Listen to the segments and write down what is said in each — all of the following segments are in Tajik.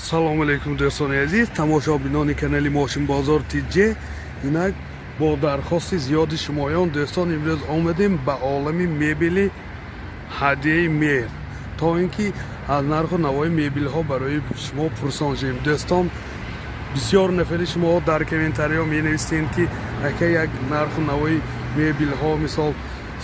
Салому алейкум, дӯстони азиз, тамошобинони канали Мошинбозор ТЖ. Инак, бо дархости зиёди шумоён, дӯстон, имрӯз омадем ба олами мебели Ҳадияи Меҳр, то ин ки аз нарху навои мебелҳо барои шумо пурсон шавем. Дӯстон, бисёр нафари шумо дар комментариҳо менавистед, ки ака, як нарху навои мебелҳо, мисол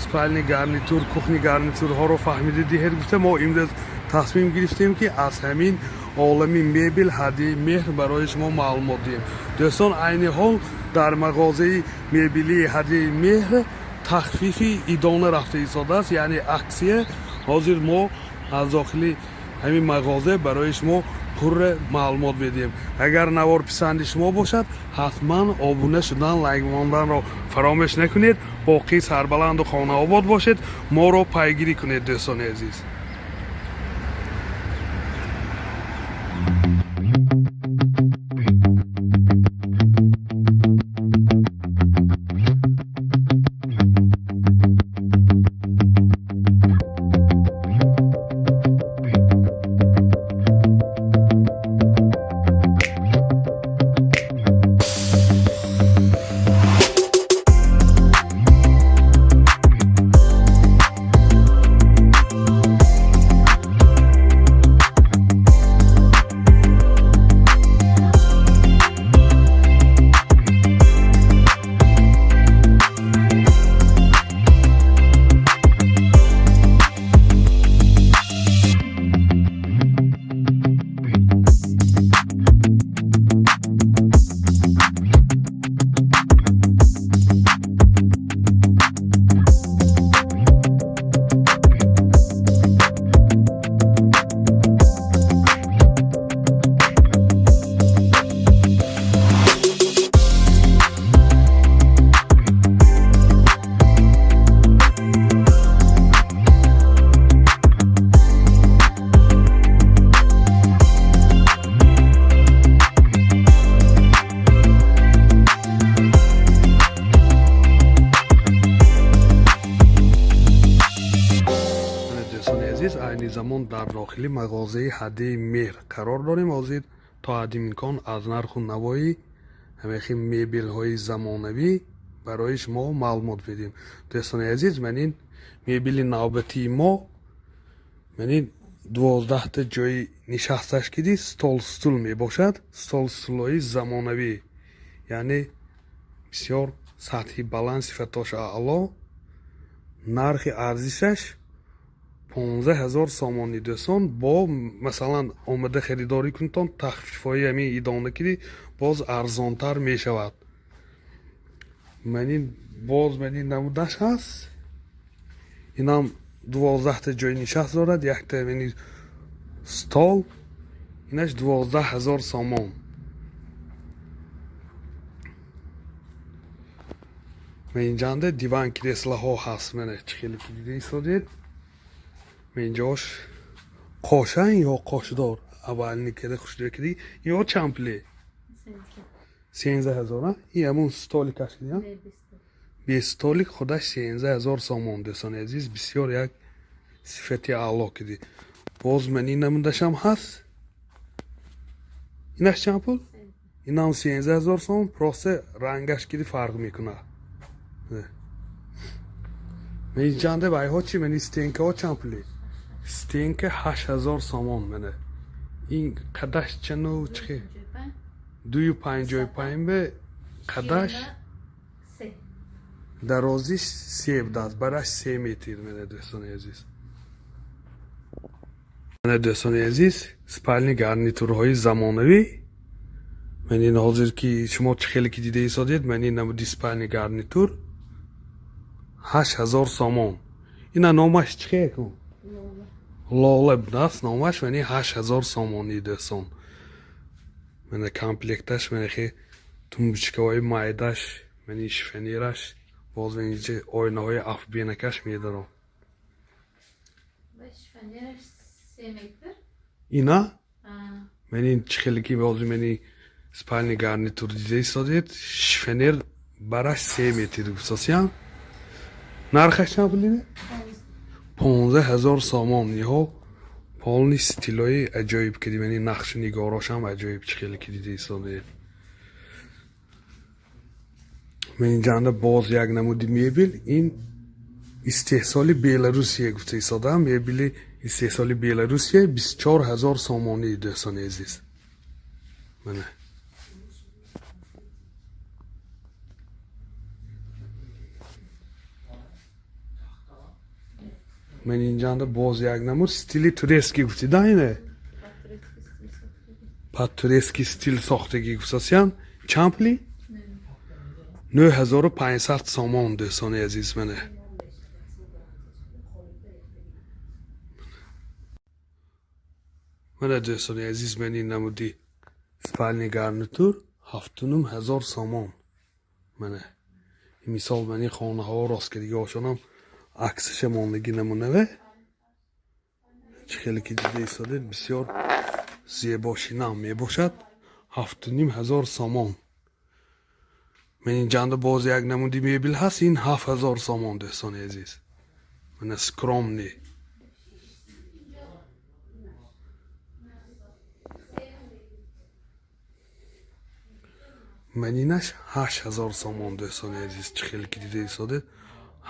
спальный гарнитур, кухни гарнитурҳоро фаҳмида диҳед гуфта, мо имрӯз тасмим гирифтем, ки аз ҳамин олами мебел Ҳадияи Меҳр барои шумо маълумот диҳем. Дӯстон, айни ҳол дар мағозаи мебелии Ҳадияи Меҳр тахфифи идона рафта истодааст, яъне акция. Ҳозир мо аз дохили ҳамин мағоза барои шумо пурра маълумот медиҳем. Агар навор писанди шумо бошад, ҳатман обуна шудан, лайк монданро фаромӯш накунед. Боқӣ сарбаланду хонаобод бошед, моро пайгирӣ кунед, дӯстони азиз. Дӯстони азиз, айни замон дар дохили мағозаи Ҳадияи Меҳр қарор дорем. Ҳозир то ҳадди имкон аз нарху навои ҳамахи мебелҳои замонавӣ барои шумо маълумот медиҳем. Дӯстони азиз, ман ин мебели навбатии мо, ман ин 12-та ҷои нишасташ киди стол стул мебошад. Стол стулҳои замонавӣ, яъне бисёр сатҳи баланд, сифатош аъло. Нархи арзишаш 15 000 сомонӣ. Дӯстон, бо масалан омада харидорӣ кунтон, тахфифҳои ҳамин идона киди боз арзонтар мешавад. Манин боз манин намудаш ҳаст. Инам 12-та ҷои нишаст дорад, якта мани стол, инаш 12 000 сомон. Инҷанда диван креслоҳо ҳаст. Мана, чӣ хеле ки дида истодед, инҷош қошан ё қошдор аввални када хушдор киди. Ё чанд пуле? 13 000. И ҳамун столикаш без столик худаш 13 000 сомон. Дӯстони азиз, бисёр як сифати аъло киди. Боз ман ин намудашам ҳаст. Инаш чанд пул? Инам 13 000 сомон, просто рангаш киди фарқ мекунад. Инҷанда вайҳо чи? Мани стенкаҳо чанд пуле? Стенка 8000 сомон. Мана, ин қадаш чану чихе? 2,55 бе қадаш, дарозиш се будааст, бараш 3 метр. Мана, дӯстони азиз, мана, дӯстони азиз, спальный гарнитурҳои замонавӣ. Ман ин ҳозир ки шумо чӣ хеле ки дида истодед, ман ин намуди спальный гарнитур 8000 сомон. Ина номаш чӣ хе кун? Лола будааст номаш. Мани 8000 сомонӣ, дӯстон. Мана комплекташ, манахе тумбочкаҳои майдаш, мани шифоньераш, боз инҷа оинаҳои афбинакаш медаром. Шифоньераш 3 метр. Ина мани чӣ хеле ки ҳозир мани спальный гарнитур дида истодед, шифоньер бараш 3 метр гуфтосиям. Нархаш чанд пул дида? 15 000 сомон. Иҳо Полный стилои аҷоиб киди, мани нақшу нигорошам аҷоиб, чӣ хеле ки дида истодед. Ман инҷанда боз як намуди мебел, ин истеҳсоли Беларусия гуфта истодам. Мебели истеҳсоли Беларусия 24 000 сомонӣ, дӯстони азиз. Мана, ман инҷанда боз як намуд стили турецкий гуфтида, ине под турецкий стиль сохтагӣ гуфтасиян. Чанд пули? 9500 сомон, дӯстони азиз. Мана, мана, дӯстони азиз, ман ин намуди спальный гарнитур 7500 сомон. Мана, мисол, мани хонаҳо рост кардиги ошонам аксаша мондагӣ намунаве, чӣ хеле ки дида истодед, бисёр зебошинам мебошад, 7500 сомон. Ман инҷанда боз як намуди мебел ҳаст, ин 7000 сомон, дӯстони азиз. Мана, скромный. Манинаш 8000 сомон, дӯстони азиз, чӣ хеле ки дида истодед,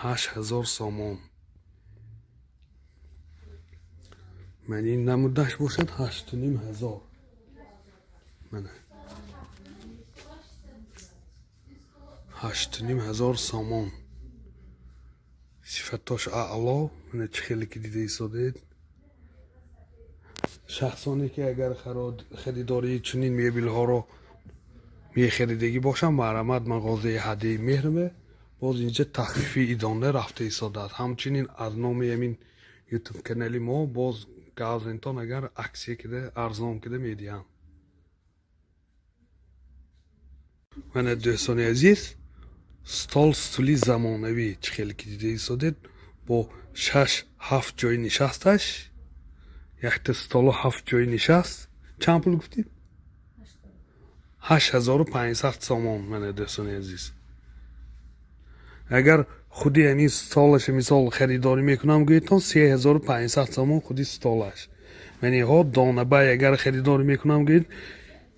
8000 сомон. Ман ин намудаш бошад 8500. Мана, 8500 сомон, сифатош аъло. Мана, чӣ хеле ки дида истодед. Шахсоне ки агар харидории чунин мебелҳоро мехаридагӣ бошанд, марҳамат, мағозаи ҳадияи меҳрме боз инҷа тахфифи идона рафта истодааст. Ҳамчунин аз номи ҳамин ютуб канали мо боз газентон агар аксия кида, арзон кида медиҳам. Мана, дӯстони азиз, стол, стули замонавӣ, чӣ хеле ки дида истодед, бо шаш ҳафт ҷои нишасташ, якта столу ҳафт ҷои нишаст. Чанд пул гуфтед? 8500 сомон. Мана, дӯстони азиз, агар худи ҳамин столаша мисол харидорӣ мекунам гӯедтон, 3500 сомон худи столаш. Маниҳо донабай агар харидорӣ мекунам гӯед,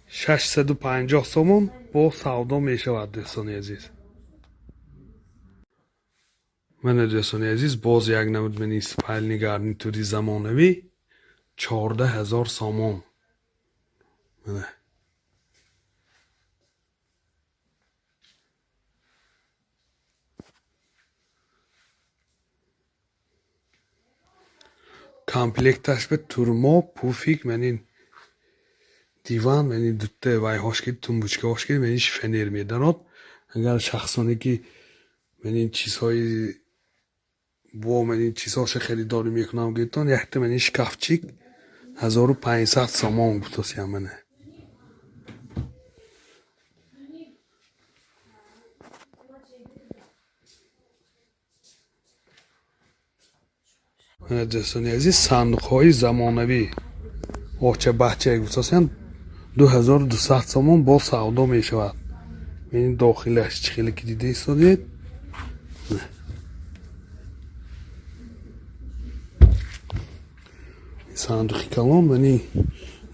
650 сомон бо савдо мешавад, дӯстони азиз. Мана, дӯстони азиз, боз як намуд мани спальный гарнитури замонавӣ 14 000 сомон. Мана, комплекташ ба турмо, пуфик, манин диван, манин дутта вайҳош ки тумбочкаҳош ки манин шифоньер медарод. Агар шахсоне ки манин чизҳои бо манин чизҳоша харидорӣ мекунам гӯедтон, якта манин шкафчик 1500 сомон гуфтосиям. Мана, дӯстони азиз, сандуқҳои замонавӣ оча бача гуфтосиям, 2200 сомон бо савдо мешавад. Ин дохилаш чӣ хеле ки дида истодед. Сандуқи калон, мани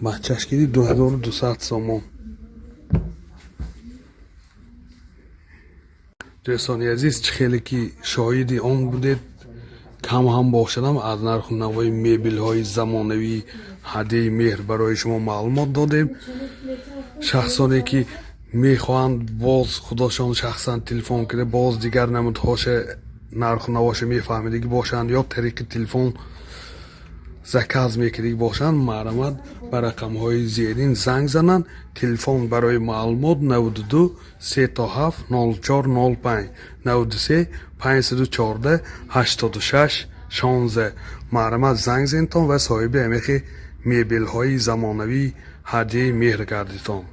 бачаш киди, 2200 сомон. Дӯстони азиз, чӣ хеле ки шоҳиди он будед, кам ҳам бошадам аз нарху навои мебелҳои замонавии ҳадияи меҳр барои шумо маълумот додем. Шахсоне ки мехоҳанд боз худошон шахсан телефон кида, боз дигар намудҳоша, нарху навоша мефаҳмидагӣ бошанд ё тариқи телефон заказ мекардагӣ бошанд, марҳамат, ба рақамҳои зерин занг зананд. Телефон барои маълумот: 92 777 04 05, 93 514 86 16. Марҳамат, занг зентон ва соҳиби ҳамихи мебелҳои замонавии ҳадияи меҳр гардитон.